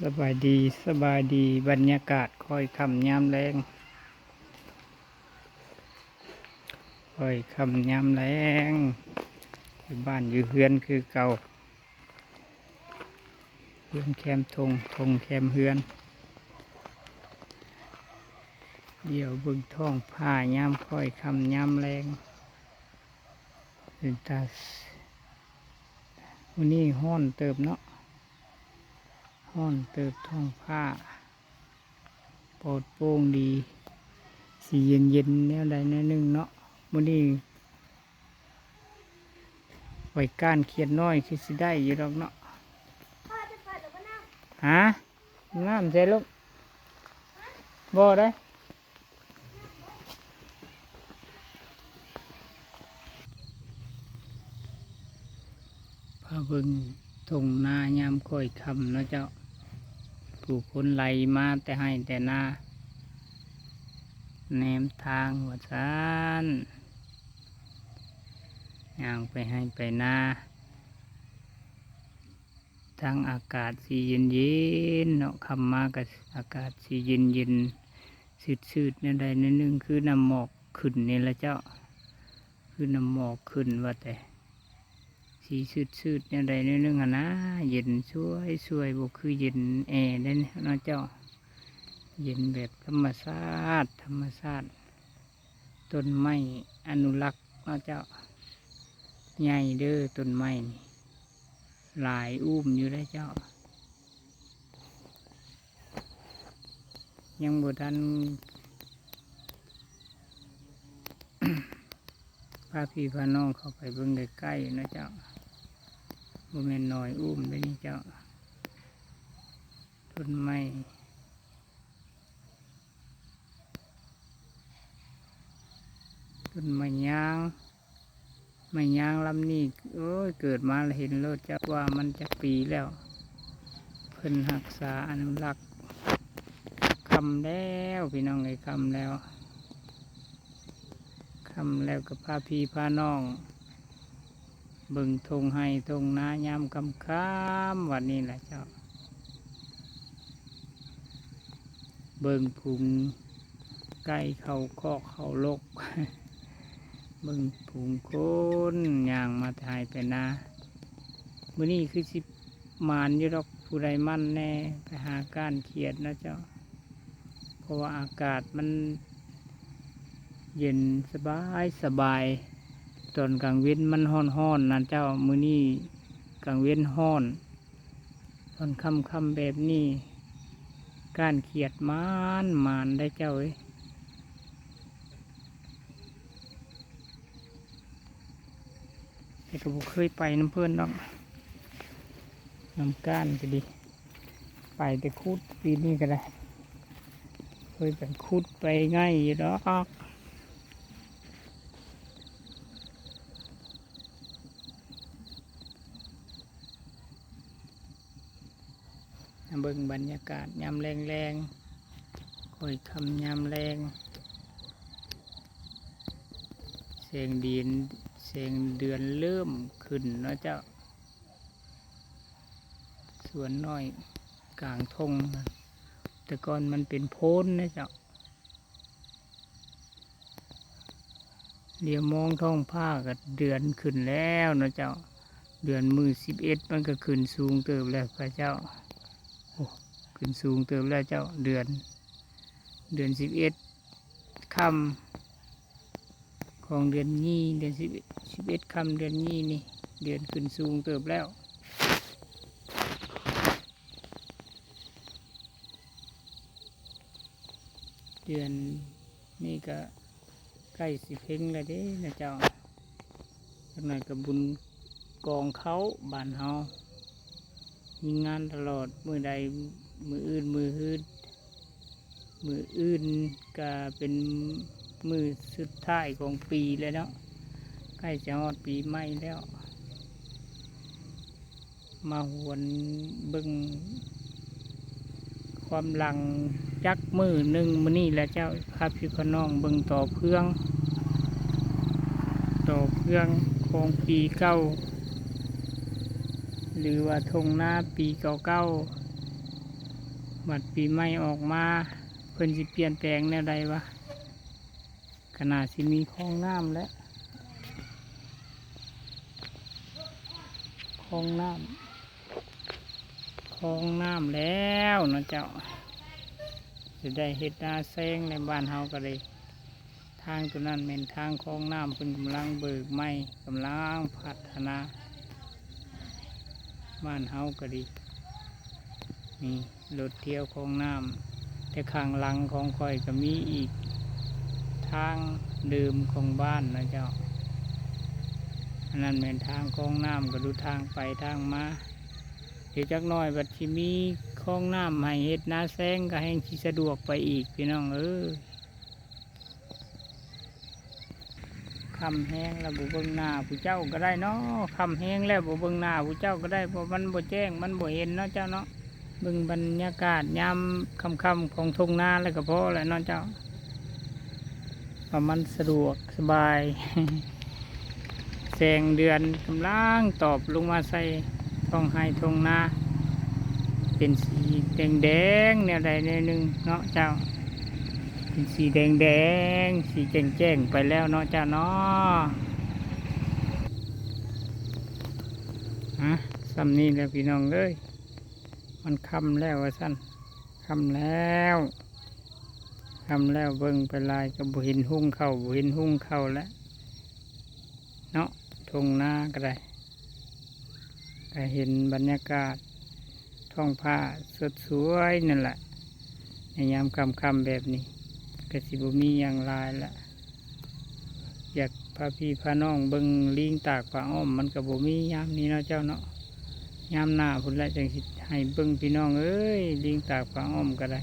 ສະບາຍດີ, ສະບາຍດີ, ບັນຍາກາດຄ່ອຍຄ່ຳຍາມແລງ, ຄ່ອຍຄ່ຳຍາມແລງ, ຢູ່ບ້ານຢູ່ເຮືອນຄືເກົ່າ, ເຮືອນແຄມທົ່ງ, ທົ່ງແຄມເຮືອນ. ດຽວເບິ່ງທ້ອງຟ້າຍາມຄ່ອຍຄ່ຳຍາມແລງ, ເປັນຕາ ມື້ນີ້ຮ້ອນເຕີບເນາະ, ຮ້ອນເຕີບ, ທ້ອງຟ້າປອດໂປ່ງດີ, ຊິເຢັນໆແນວໃດແນວໜຶ່ງເນາະ. ມື້ນີ້ໄວ້ກ້ານຂຽດນ້ອຍຄືຊິໄດ້ຢູ່ດອກເນາະ. ຮະ? ນ້ຳໃສ່ລູກ? ບໍ່ໄດ້. ພາເບິ່ງທົ່ງນາຍາມຄ່ອຍຄ່ຳເນາະເຈົ້າ, ຜູ້ຄົນໄຫຼມາແຕ່ໄຮ່ແຕ່ນາ, ແນມທາງວ່າຊັ້ນ, ຍ່າງໄປໄຮ່ໄປນາ. ທາງອາກາດຊິເຢັນໆເນາະ, ຄ່ຳມາກໍອາກາດຊິເຢັນໆ ຊືດໆແນວໃດແນວໜຶ່ງ, ຄືນ້ຳໝອກຂຶ້ນນີ້ລະເຈົ້າ, ຄືນ້ຳໝອກຂຶ້ນວ່າແຕ່ ຊິຊືດໆແນວໃດແນວໜຶ່ງຫັ້ນນາ, ເຢັນຊ່ວຍໆ, ບໍ່ຄືເຢັນແອເດ້ເນາະເຈົ້າ, ເຢັນແບບທຳມະຊາດ, ທຳມະຊາດ. ຕົ້ນໄມ້ອະນຸລັກເນາະເຈົ້າ, ໃຫຍ່ເດີ້ຕົ້ນໄມ້ນີ້, ຫຼາຍອູ້ມຢູ່ເດ້ເຈົ້າ. ຍັງບໍ່ທັນພາພີ່ພານ້ອງເຂົ້າໄປເບິ່ງໃກ້ໆເນາະເຈົ້າ, ບໍ່ແມ່ນນ້ອຍອູ້ມເດ້ນີ້ເຈົ້າ, ຕົ້ນໄມ້. ຕົ້ນໄມ້ຍາງ, ໄມ້ຍາງລຳນີ້ ໂອ້ຍ ເກີດມາລະເຫັນໂລດ, ຈັກວ່າມັນຈັກປີແລ້ວ, ເພິ່ນຮັກສາອະນຸລັກ. ຄ່ຳແລ້ວພີ່ນ້ອງເອີຍ, ຄ່ຳແລ້ວ, ຄ່ຳແລ້ວກໍພາພີ່ພານ້ອງ ເບິ່ງທົ່ງໄຮ່ທົ່ງນາຍາມຄ່ຳໆ ວັນນີ້ລະເຈົ້າ, ເບິ່ງຝູງໄກ່ເຂົ້າຄອກເຂົ້າລົກ, ເບິ່ງຝູງຄົນຍ່າງມາແຕ່ໄຮ່ແຕ່ນາ. ມື້ນີ້ຄືຊິໝານຢູ່ດອກ, ຜູ້ໃດໝັ້ນແດ່ໄປຫາກ້ານຂຽດນະເຈົ້າ. ເພາະວ່າອາກາດມັນເຢັນສະບາຍສະບາຍ, ຕອນກາງເວັນມັນຮ້ອນໆນະເຈົ້າ, ມື້ນີ້ກາງເວັນຮ້ອນ, ຕອນຄ່ຳໆແບບນີ້ ກ້ານຂຽດໝານໆໄດ໋ເຈົ້າເອີຍ. ແຕ່ກໍບໍ່ເຄີຍໄປນຳເພິ່ນດອກ, ນຳກ້ານກໍດີ, ໄປແຕ່ຂຸດ, ປີນີ້ກໍໄດ້ເຄີຍໄປຂຸດໄປໄງ່ຢູ່ດອກ. ມາເບິ່ງບັນຍາກາດຍາມແລງໆ, ຄ່ອຍຄ່ຳຍາມແລງ, ແສງດຽນ ແສງເດືອນເລີ່ມຂຶ້ນເນາະເຈົ້າ. ສວນນ້ອຍກາງທົ່ງນະ, ແຕ່ກ່ອນມັນເປັນໂພນນະເຈົ້າ. ຫຼຽວມອງທ້ອງຟ້າກໍເດືອນຂຶ້ນແລ້ວເນາະເຈົ້າ, ເດືອນມື້ສິບເອັດມັນກໍຂຶ້ນສູງເຕີບແລ້ວພະເຈົ້າ. ໂອ້ ຂຶ້ນສູງເຕີບແລ້ວເຈົ້າ, ເດືອນ ເດືອນສິບເອັດຄ່ຳຂອງເດືອນຍີ່, ເດືອນສິບເອັດ ສິບເອັດຄ່ຳເດືອນຍີ່ນີ້, ເດືອນຂຶ້ນສູງເຕີບແລ້ວ. ເດືອນນີ້ກະໃກ້ຊິເພັງແລ້ວເດ້ນະເຈົ້າ, ຈັກໜ້ອຍກະບຸນກອງເຂົ້າບ້ານເຮົາ, ມີງານຕະຫຼອດ, ມື້ໃດ ມື້ອື່ນ ມື້ຮືດ ມື້ອື່ນກະເປັນມື້ສຸດທ້າຍຂອງປີແລ້ວເນາະ, ໃກ້ຈະຮອດປີໃໝ່ແລ້ວ. ມາຫວນເບິ່ງຄວາມຫຼັງຈັກມື້ໜຶ່ງ, ມື້ນີ້ລະເຈົ້າ ພາພີ່ພານ້ອງເບິ່ງຕໍ່ເຟືອງ, ຕໍ່ເຟືອງຂອງປີເກົ່າ ຫຼືວ່າທົ່ງນາປີເກົ່າ ບັດປີໃໝ່ອອກມາ ເພິ່ນຊິປ່ຽນແປງແນວໃດວະ? ກໍໜ້າຊິມີຄອງນ້ຳແຫຼະ ຄອງນ້ຳ ຄອງນ້ຳແລ້ວເນາະເຈົ້າ ຈະໄດ້ເຮັດນາແຊງໃນບ້ານເຮົາກໍໄດ້. ທາງໂຕນັ້ນແມ່ນທາງຄອງນ້ຳ ເພິ່ນກຳລັງເບີກໃໝ່ ກຳລັງພັດທະນາ ບ້ານເຮົາກໍດີ. ນີ້ລົດທ່ຽວຄອງນ້ຳ ແຕ່ຂ້າງຫຼັງຂອງຂ້ອຍກໍມີອີກທາງເດີມຂອງບ້ານນະເຈົ້າ. ອັນນັ້ນແມ່ນທາງຄອງນ້ຳ ກໍດູທາງໄປທາງມາ. ດຽວຈັກໜ້ອຍບັດຊິມີຄອງນ້ຳໃຫ້ເຮັດນາແຊງ ກໍແຮ່ງຊິສະດວກໄປອີກ ພີ່ນ້ອງເອີຍ. ຄ່ຳແຮງແລ້ວບໍ່ເບິ່ງໜ້າຜູ້ເຈົ້າກໍໄດ້ເນາະ ຄ່ຳແຮງແລ້ວບໍ່ເບິ່ງໜ້າຜູ້ເຈົ້າກໍໄດ້ ເພາະມັນບໍ່ແຈ້ງ ມັນບໍ່ເຫັນເນາະເຈົ້າເນາະ. ເບິ່ງບັນຍາກາດຍາມຄ່ຳໆຂອງທົ່ງນາແລ້ວກໍພໍແລ້ວເນາະເຈົ້າ ວ່າມັນສະດວກສະບາຍ. ແສງເດືອນກຳລັງຕອບລົງມາໃສ່ທ້ອງໄຮ່ທົ່ງນາ ເປັນສີແດງໆແນວໃດແນວໜຶ່ງເນາະເຈົ້າ ເປັນສີແດງໆ ສີແຈ້ງໆໄປແລ້ວເນາະເຈົ້າເນາະ. ຮະ ສ່ຳນີ້ແຫຼະພີ່ນ້ອງເອີຍ ມັນຄ່ຳແລ້ວວ່າຊັ້ນ ຄ່ຳແລ້ວ ຄ່ຳແລ້ວ ເບິ່ງໄປຫຼາຍກໍບໍ່ເຫັນຮຸ່ງເຂົ້າ ບໍ່ເຫັນຮຸ່ງເຂົ້າແລ້ວເນາະ. ທົ່ງນາກໍໄດ້ ກໍເຫັນບັນຍາກາດທ້ອງຟ້າສົດສວຍນັ້ນລະ ໃນຍາມຄ່ຳໆແບບນີ້ ກໍຊິບໍ່ມີຫຍັງຫຼາຍລະ. ຢາກພາພີ່ພານ້ອງເບິ່ງລີງຕາກຜ້າອ້ອມ ມັນກໍບໍ່ມີຍາມນີ້ເນາະເຈົ້າເນາະ ຍາມໜ້າພຸ້ນແຫຼະ ຈັ່ງຊິໃຫ້ເບິ່ງ ພີ່ນ້ອງເອີຍ ລີງຕາກຜ້າອ້ອມກໍໄດ້.